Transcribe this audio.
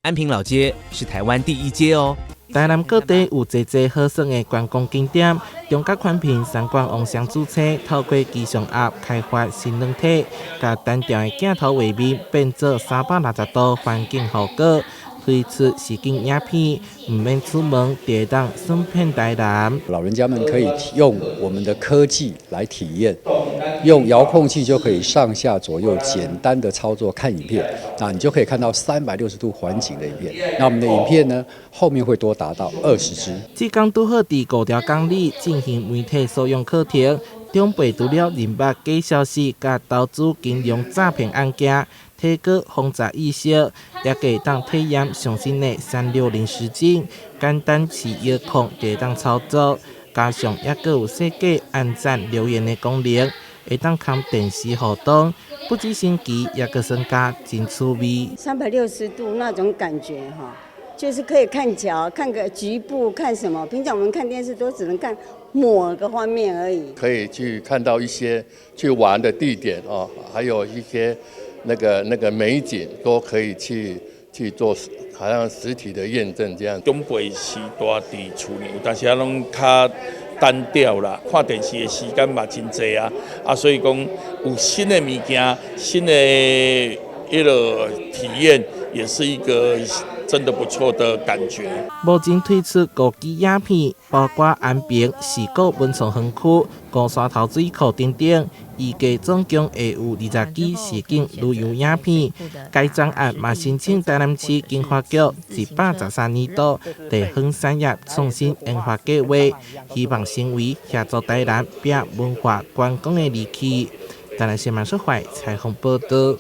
安平老街是台灣第一街哦。台南各地有濟濟好耍的觀光景點，中角寬頻三管王雙主車透過機上盒開發新軟體，共單調的鏡頭畫面變做360度環境效果，推出實景影片，毋免出門就會當耍遍台南。老人家們可以用我們的科技來體驗，用遙控器就可以上下左右簡單的操作看影片，那你就可以看到360度環景的影片。那我們的影片呢，後面會多達到20支。這工拄好佇五條港里進行媒體素養課程，長輩除了認捌假消息佮投資金融詐騙案件，提高防詐意識，也會當體驗上新的360實景，簡單持遙控就會當操作，加上猶閣有設計按讚留言的功能，會當和電視互動，不止新奇，猶閣耍甲真趣味。 360度那種感覺哈，就是可以看橋，看個局部，看什麼？平常我們看電視都只能看某個方面而已。可以去看到一些去玩的地點哦，還有一些那個美景都可以去做，好像實體的驗證這樣。長輩是蹛佇厝裡，有當時仔攏較單調啦，看電視的時間嘛真濟啊，啊，所以講有新的物件，新的彼個體驗，也是一個真的不錯的感覺。目前推出五支影片，包括安平四股文創園區、高山頭水庫等等，預計總共會有20支實景旅遊影片。該專案嘛申請台南市經發局113年度地方產業創新研發計劃，希望成為協助台南拼文化觀光的利器。台南新聞採訪報導。